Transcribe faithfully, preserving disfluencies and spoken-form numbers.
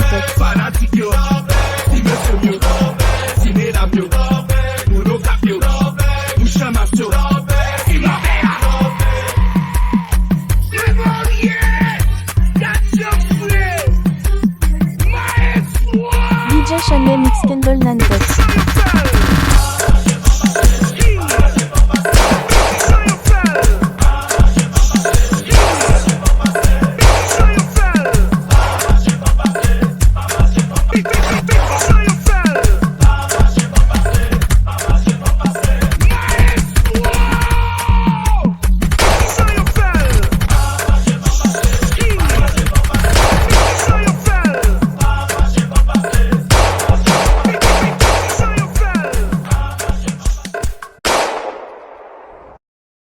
Tèt. Fanatik yo, ti mesye yo, ti medam yo, moun Okap yo, moun Chanmas yo, ti mafya. Trevorier, Gatchofre, Maestro, D J Chanel Mix Kendall Nantès. Chantal.